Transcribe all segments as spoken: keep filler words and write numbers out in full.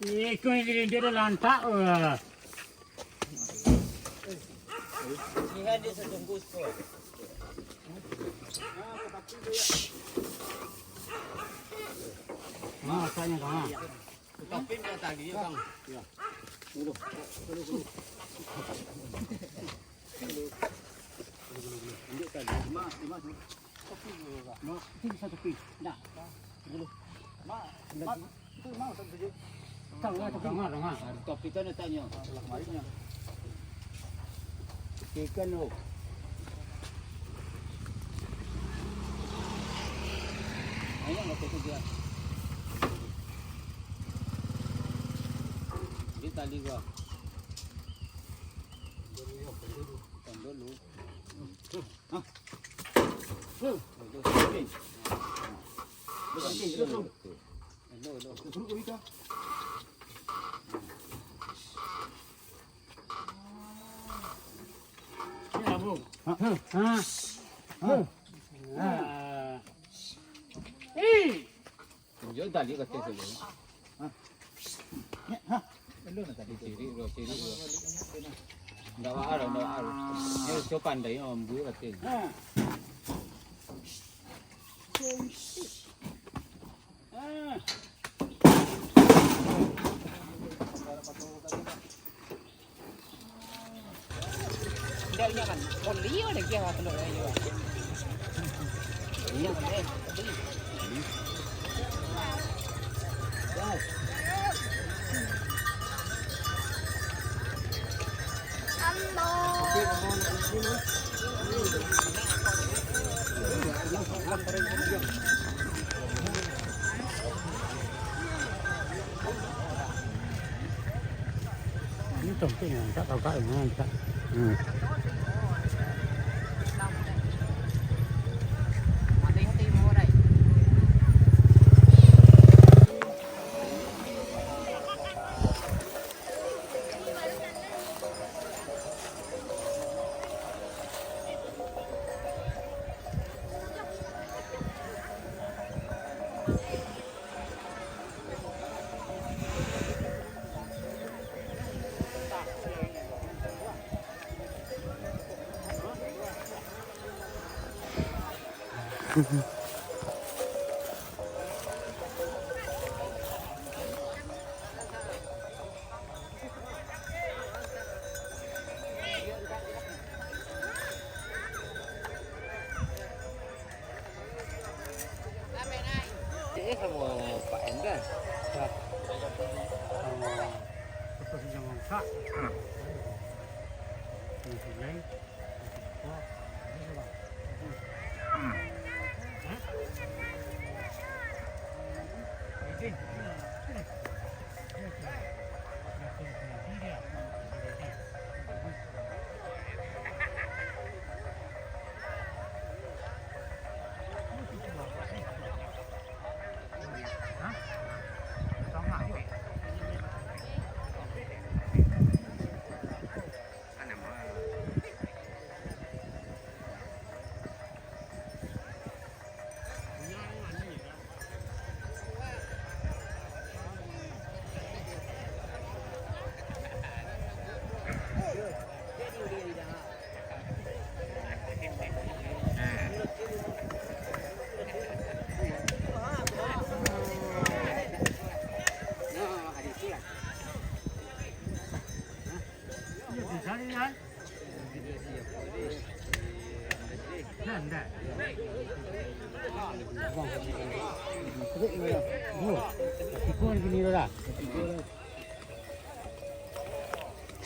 Iko nan di dia dah lantak, wah. Nah, rasanya, Kang. Tapi minyak tali, ya, Bang. Ya. Dulu. Dulu, dulu. Dulu. Ambil tali. Lima, lima, dulu. Tapi dulu, Bang. Lima. Itu bisa tepi. Dah. Dulu. Mak, Mak, itu mau satu saja. Tengah, tengah, tengah. Tapi kan letaknya. Kemarinya. Ikan tu. Ayo, nggak fokus dia. Dia tali gua. Ikan dulu. Hah? Huh. Dulu, dulu. Dulu, dulu. Dulu, dulu. Dulu, dulu. Tunjuk tali kata saya. Cirik dua, cirik dua. Ndak baa doh, ndak baa doh. Nyo so pandai ambuih kata. Indak inyo kan, polio lagi awak tunduk lagi, Bang. Inyo kan, eh, beli. Ini contohnya, tak tahu kak, mana tak. Hmm. Eh, samo Pak Endar. Samo Ketua Sidang Masak. Ini Sulai.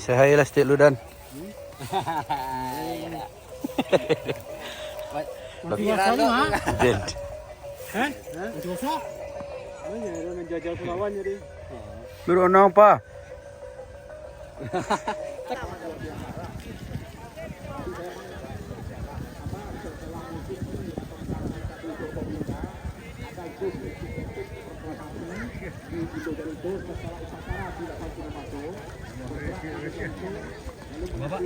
Say hi lah saketek lu, Dan. Mati puasa ni, ha? Den. Hah? Mati puasa? Mana ada menjajal Pulauan jadi? Duduk nang apa? Bapak.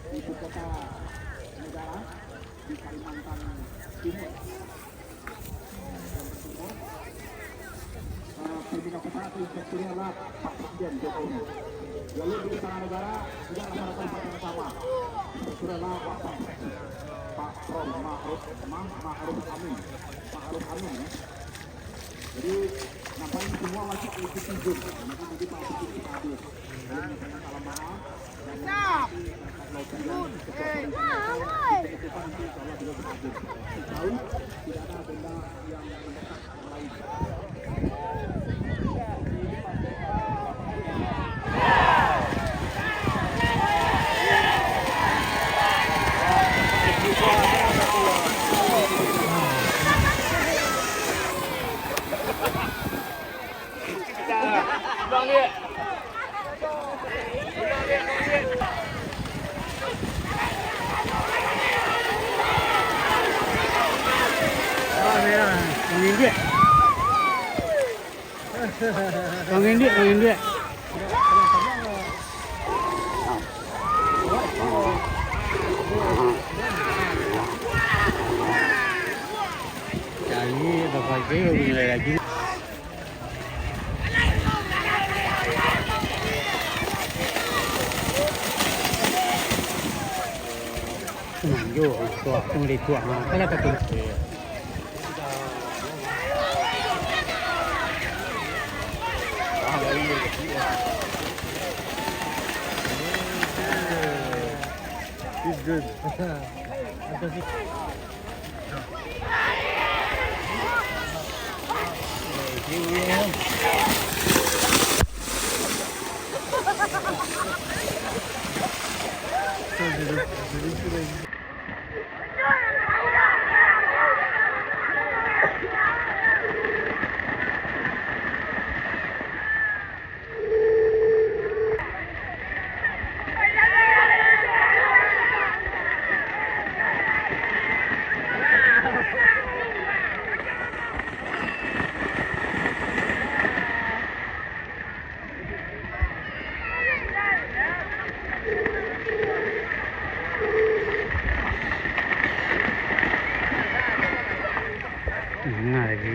Ibu kota negara di Kalimantan Timur. Eh, pimpinan kota atau inspekturnya adalah Pak Presiden Jokowi. Lalu di Istana Negara juga ada rakan-rakan yang sama. Inspekturnya adalah Pak Pak Prom Ma'ruf, Mah-, Ma'ruf Amin. Ma'ruf Amin, ya. Jadi, ngapain semua wajib ikuti Zoom? Karena kan tadi Pak Presiden sudah hadir. Jadi, minta salam maaf. Kau ngindik, kau ngindik. Cari, bapak ke, mulai lagi. Manjo, tuak, tunggu di tuak, ha, salah satu. He's good. Nah, lagi.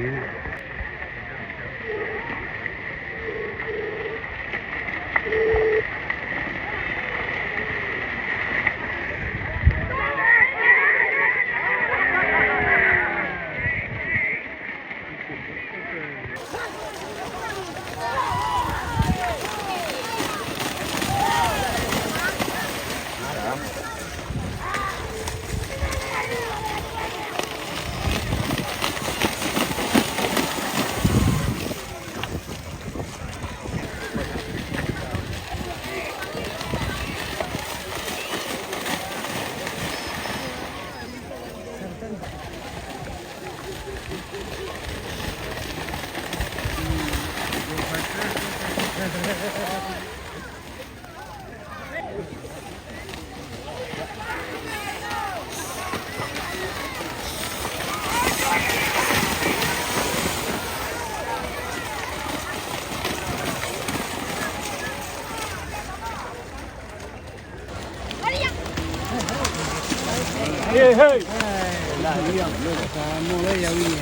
Hei, hei. Lah, iya, belum. Sama lah yang ini.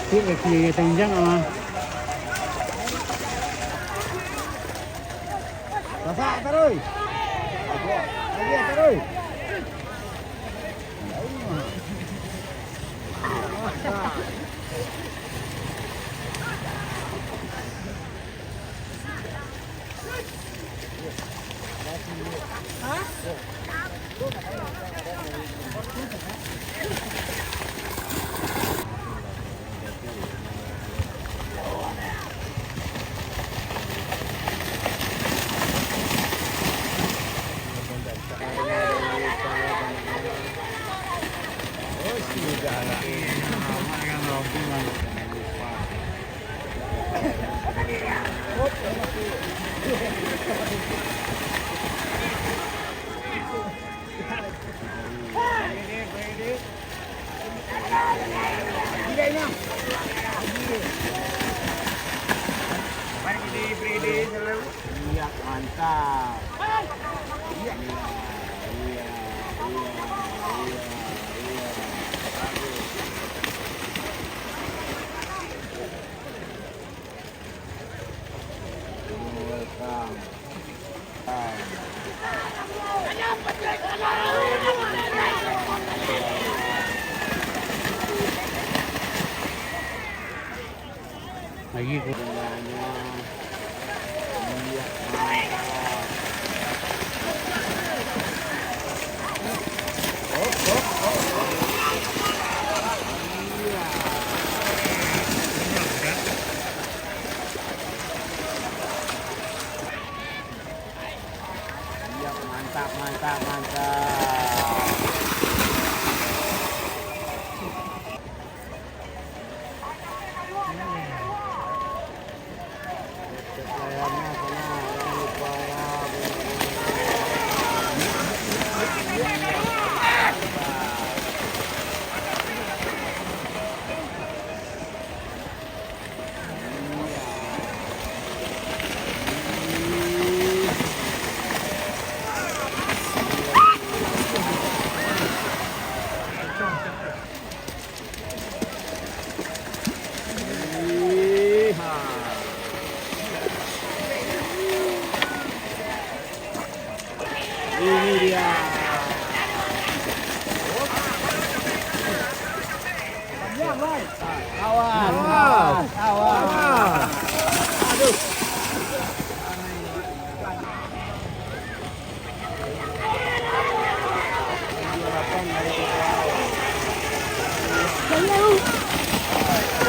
Cik, kaki tanjang ah. Sasak taruih. Lagi taruih. Iya, mantap. Iya, iya, iya, iya, iya. Bagus. Welcome. Lagi ku- Iya, mantap, mantap, mantap.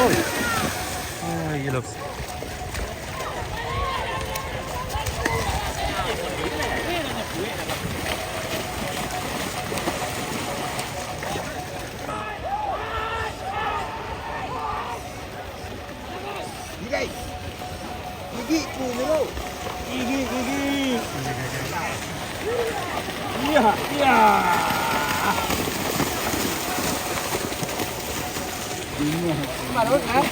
Ah, gila. Gigi. Gigi ku, Milo. Gigi, gigi. Iya, iya. Marun, ah.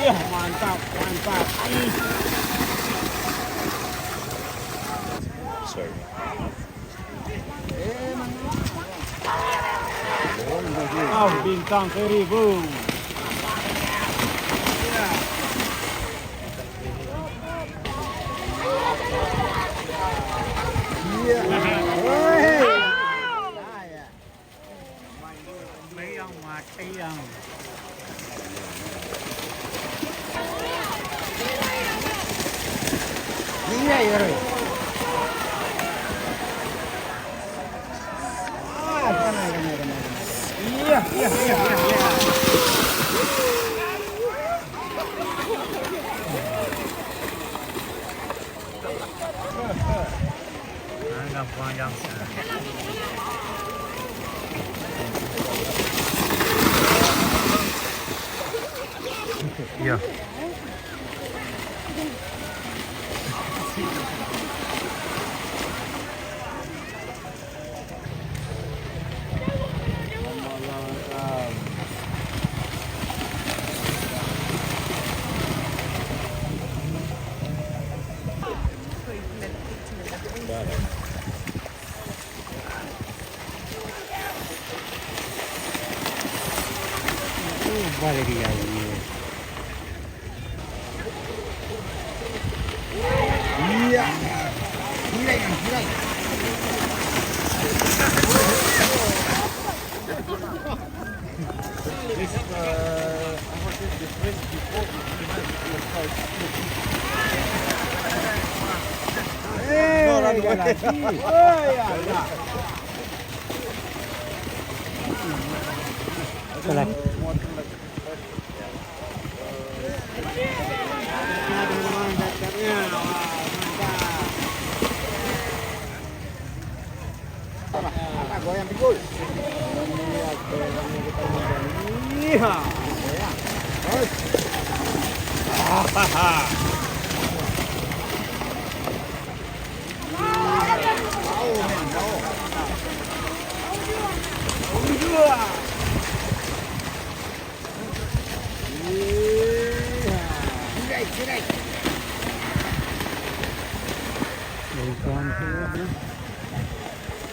Iya, mantap, mantap. Sorry. Ah, bintang seribu. Iya. Woi. Yang mati yang. Iya, iya, Roy. Ah, tenang, tenang, tenang, tenang. Iya, iya, iya, iya, iya. Ah, gampang jam. Iya. Iya. Gila, gila. This, uh, I was in the place before. Eh, no, no, no. Galati. Oh, ya, ya. Salah. Iya.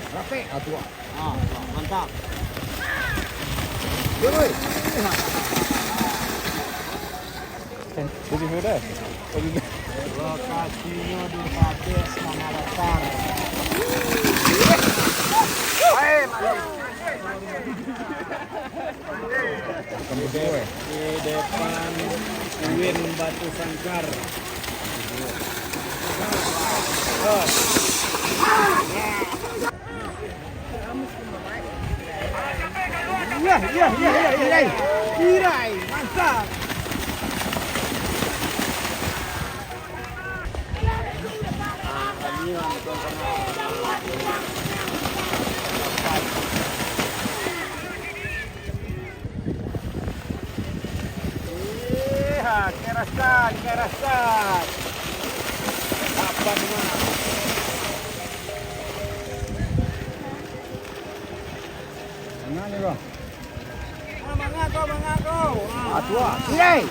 Rapek. Ah, tu, ah. Ah, mantap. Yo, boy. Jadi mudah. Lokasinyo di Padeh Tanah Datar. Di depan Uin Batu Sangkar. Iya, iya, iya, iya, iya. Kirai, mantap. Iya, keraskan, keraskan. Dapat, Mak. Sirai.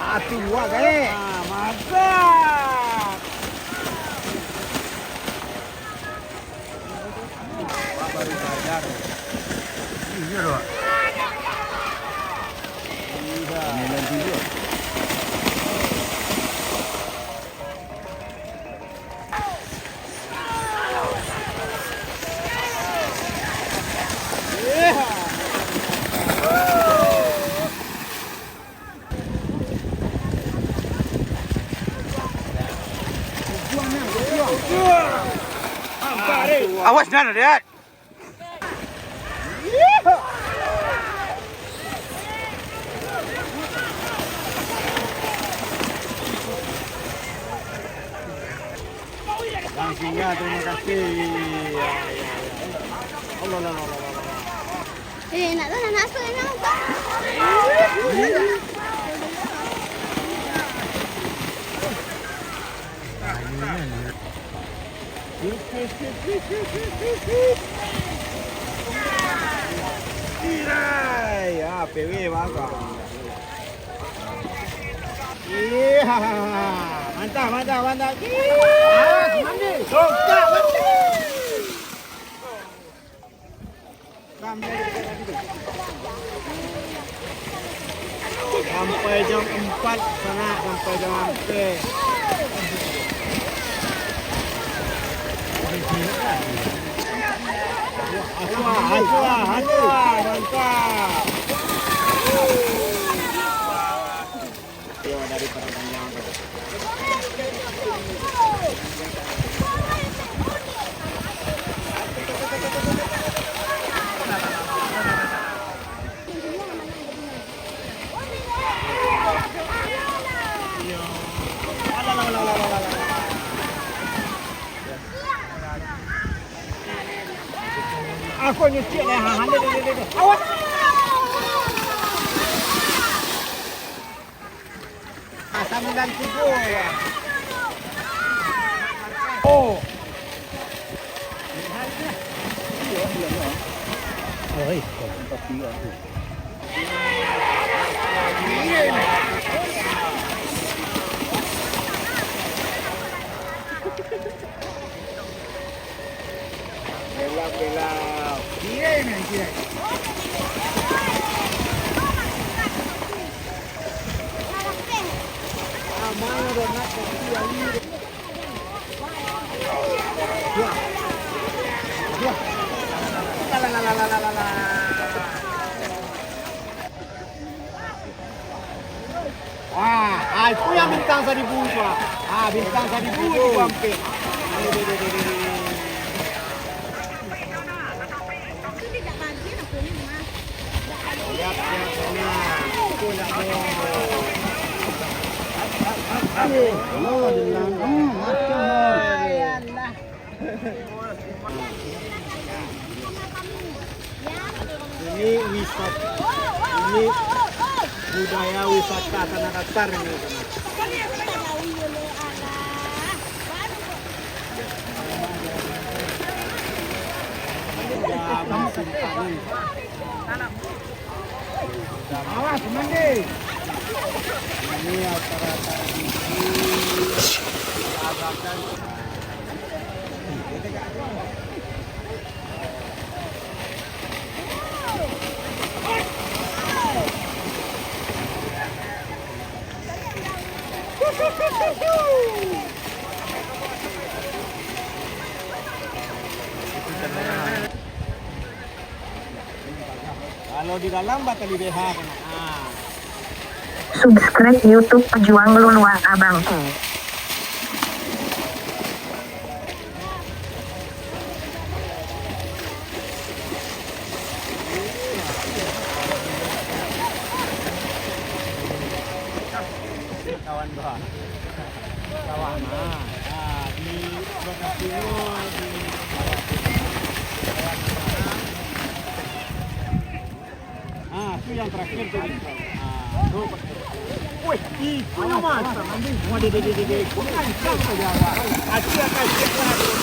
Ah, tu buat, eh. Ah, masak. Baru sadar. Iyo, doh. Iyo. Awas, nan, Dek. Bang Singa, terima kasih. Ya, ya, ya. Allah, Allah, Allah, Allah, Allah. Eh, nak tu, nak masuk, nak masuk. Tirai. Ah, P W bagus. Iya. Mantap, mantap, mantap. Iya. Awas, mandi. Sokak, mandi. Sampai jam empat sana, sampai jam empat. Aswa, aswa, aswa, mantap. Yo, dari Padang Panjang tu. Aku nyucik lah, ha, ha, deh, deh, deh, deh. Awas. Ah, sambilan tujuh, ya. Oh. Oi. Belak, belak. Kiri, men, kiri. Ah, mana dah nak kaki lagi? Wah. Wah. La, la, la. Wah, ah, itu yang bintang saribu tu, ah. Ah, bintang saribu itu hampir. Aduh, duh, duh, duh, duh, duh. Siap, siap, sana. Itu nak mau. Aduh, oh, di dalam. Hmm, macam mana? Ini wisata, ini budaya wisata Tanah Datar ini. Awas, mandi. Ini acara tradisi. Kalau di dalam bakal di B H kena. Ah. Subscribe YouTube Pejuang Luluah Abang. Kawan, nah, nah, di lokasi ini, di lokasi ini. Ah, tu yang terakhir tu. Ah, tu. Weh, itu nyo, Mas. Wah, deh, deh, deh, deh, deh. Kok kencang saja, Mas? Acik, acik, acik.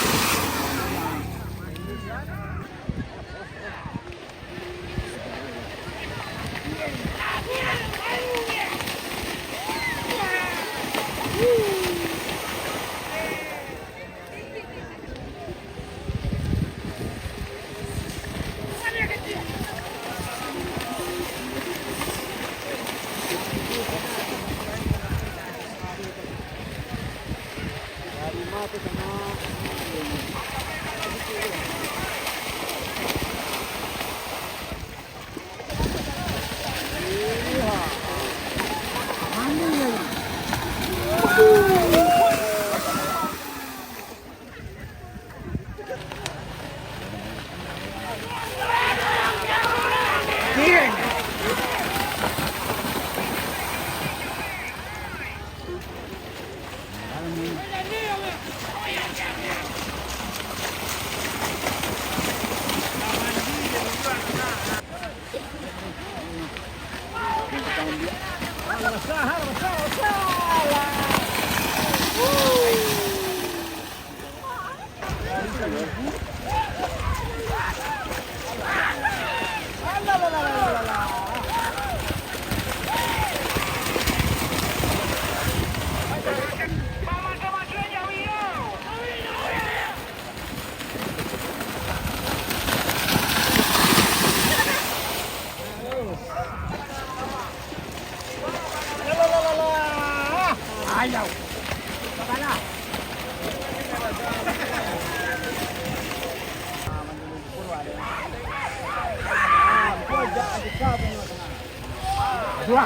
Dua.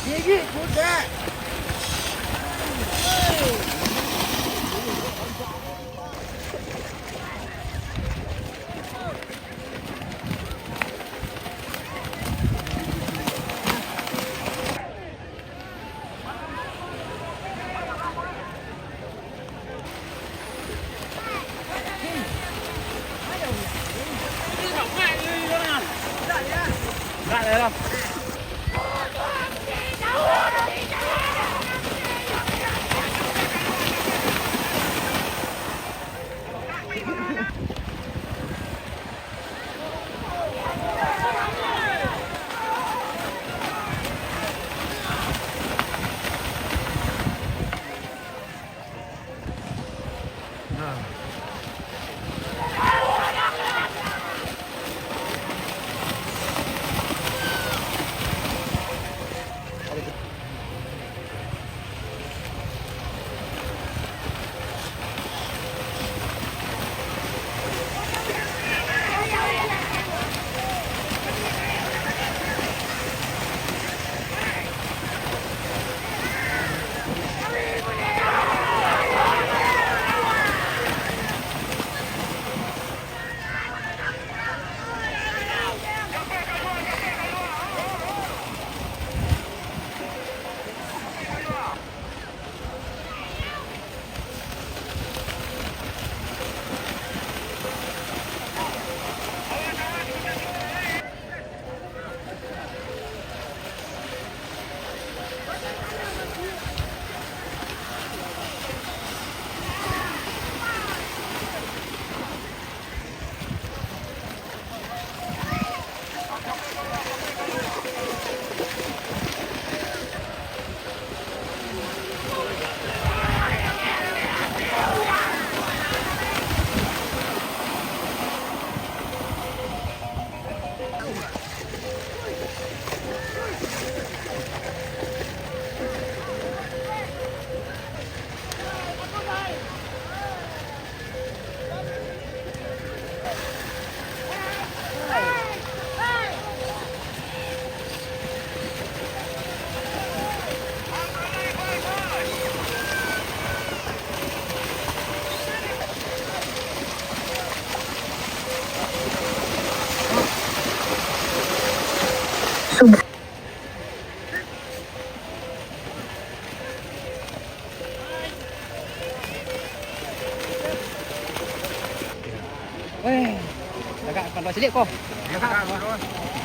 Gigi kuda. Weh, tagak kan silik ko. Tagak kan.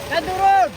Kan turun!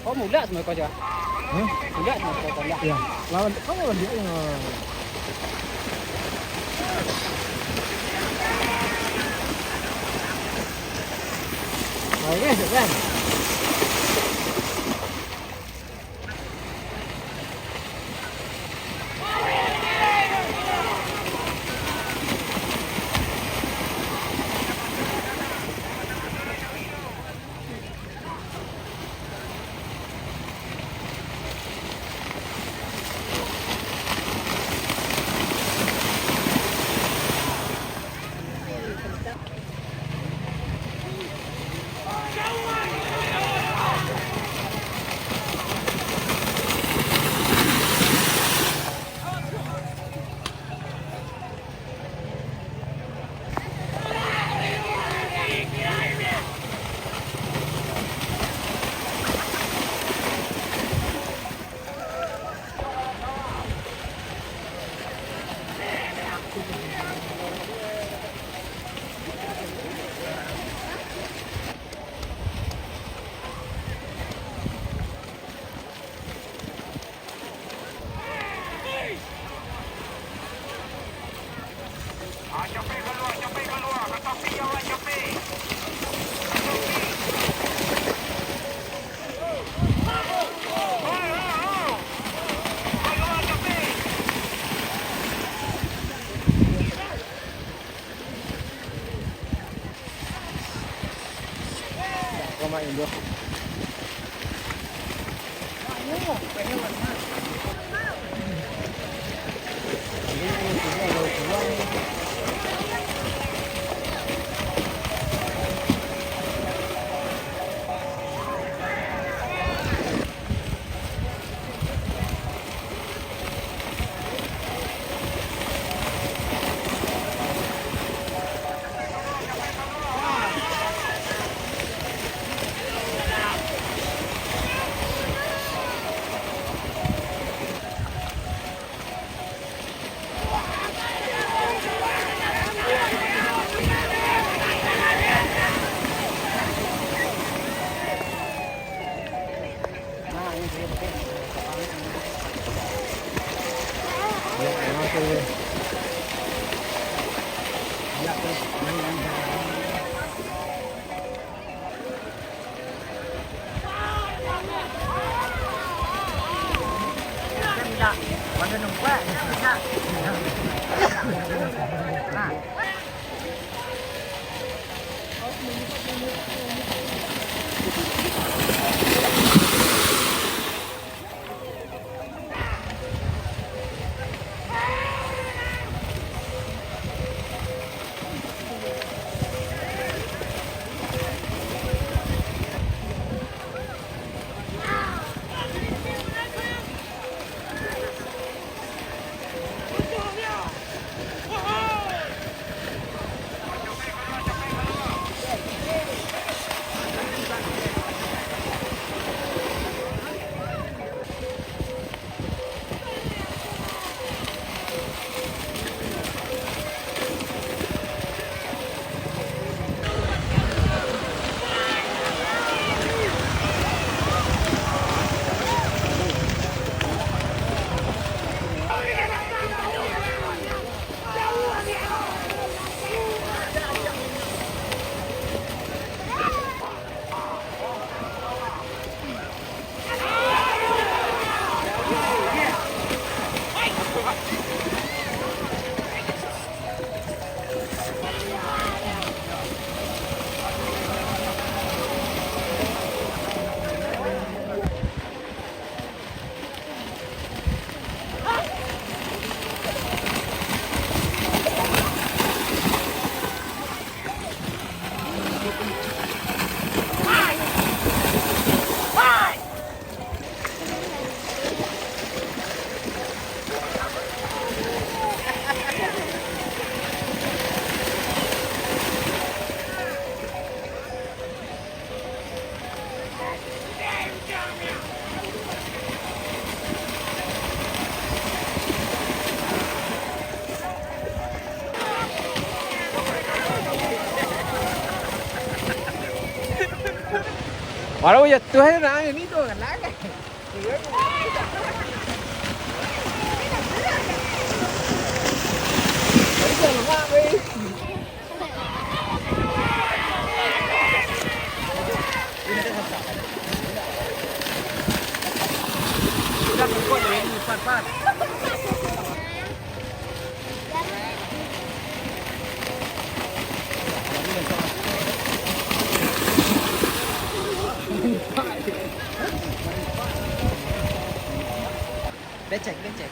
Oh, mulak samo ko aja. Hah? Mulak samo ko aja. Iya. Lawan, kamu lawan dia yang, eh, Oke, sukses. Walau jatuah nak ni tu kan lah. Becek, becek.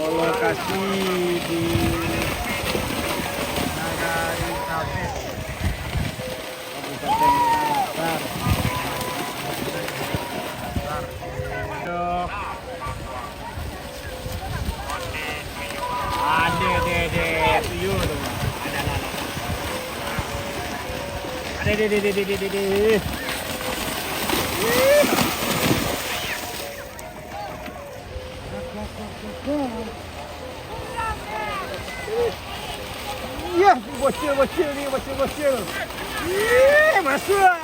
Lokasi di Nagari Sabeh, Kabupaten Makassar. Ade, ade, ade, tuyul tu. Ade, ade, ade. Ade, ade, ade. Yah, bocil, bocil ni, bocil, bocil. Ih, masuk.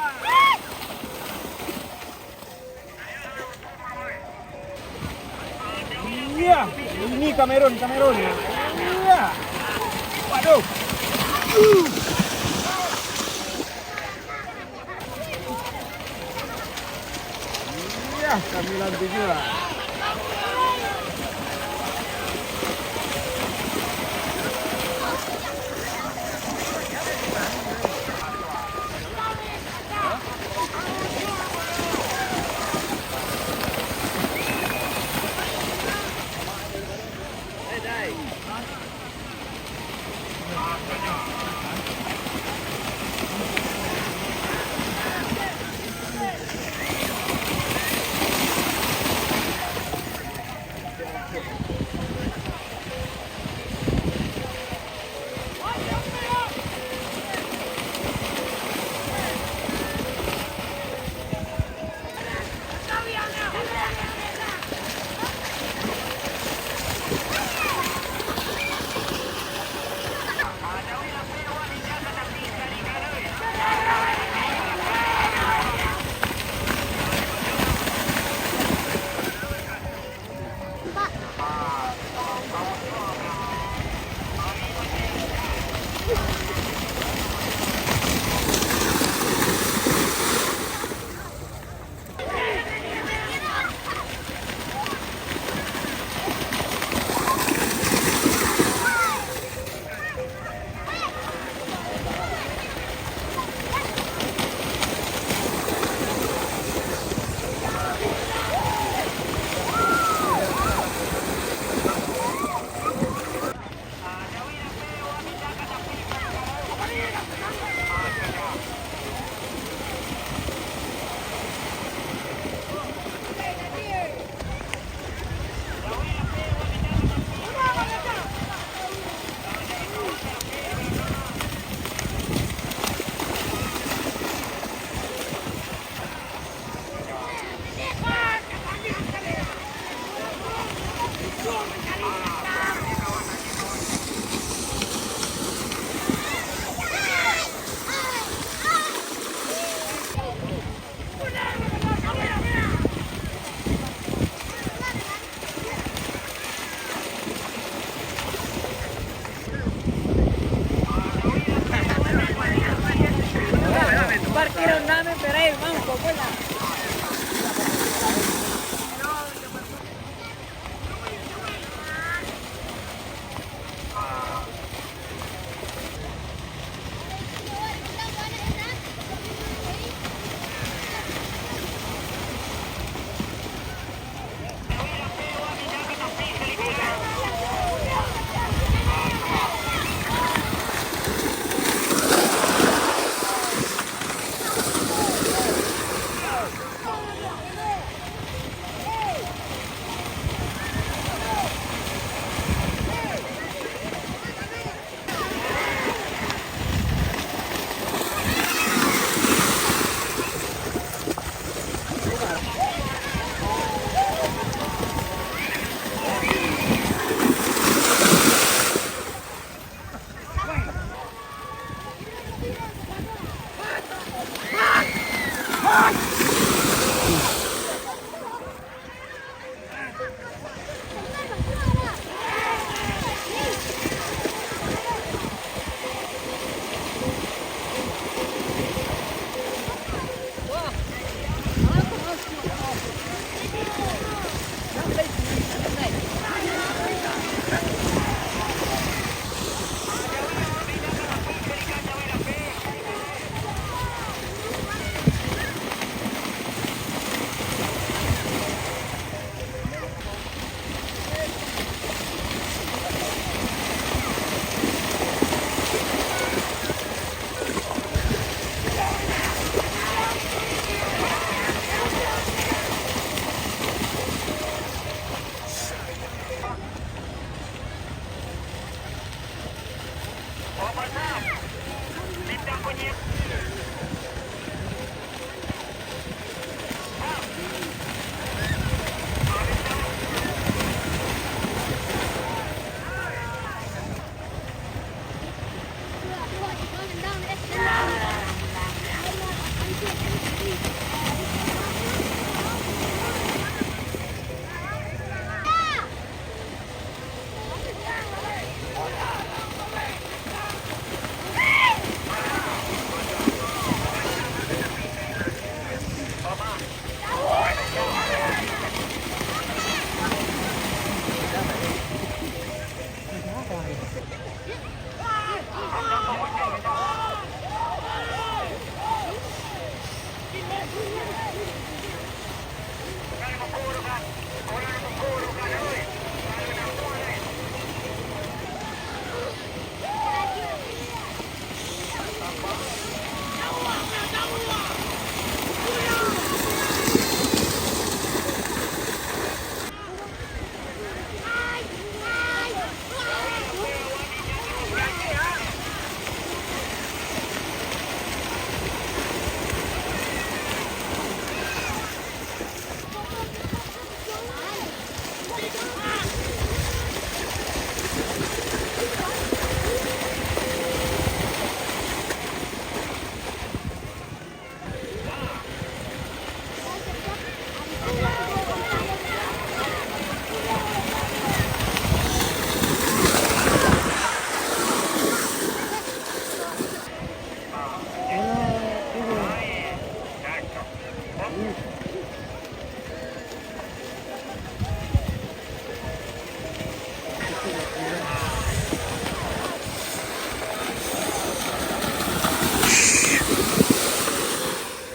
Iya, ini Kamerun, Kamerun. Iya. Waduh. Iya, sembilan tujuh lah.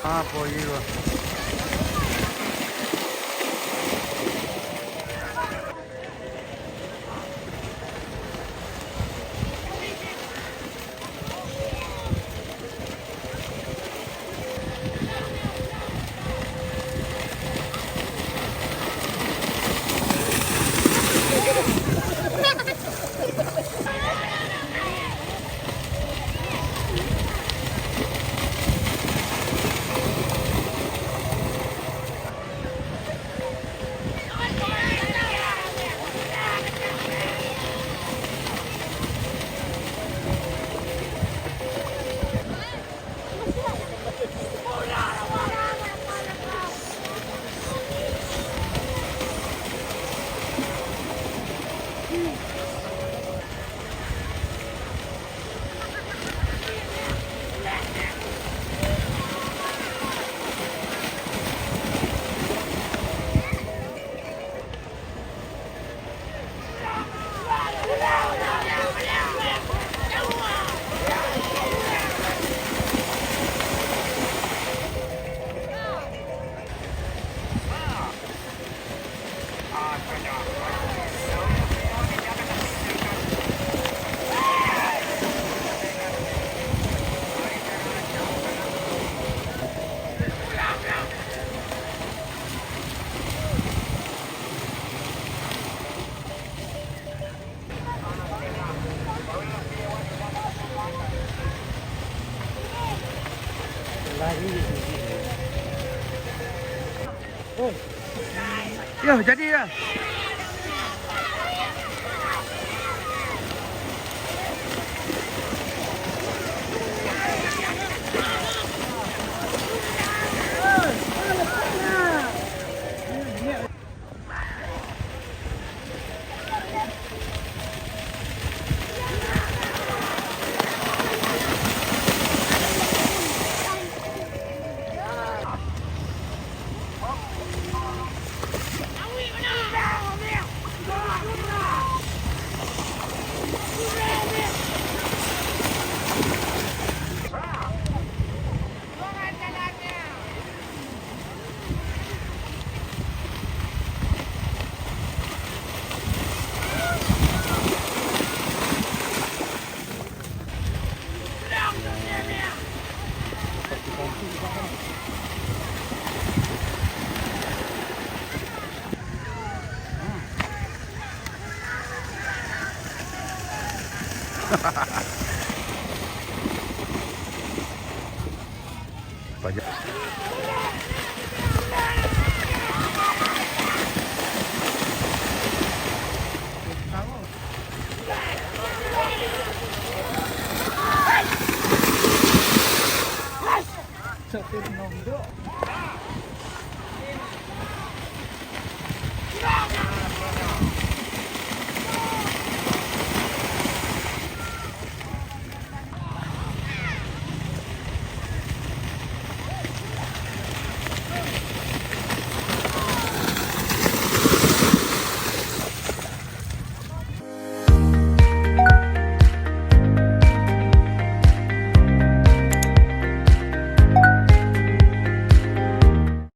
Apo iyo? Yo, jadi lah. Satu enam tu.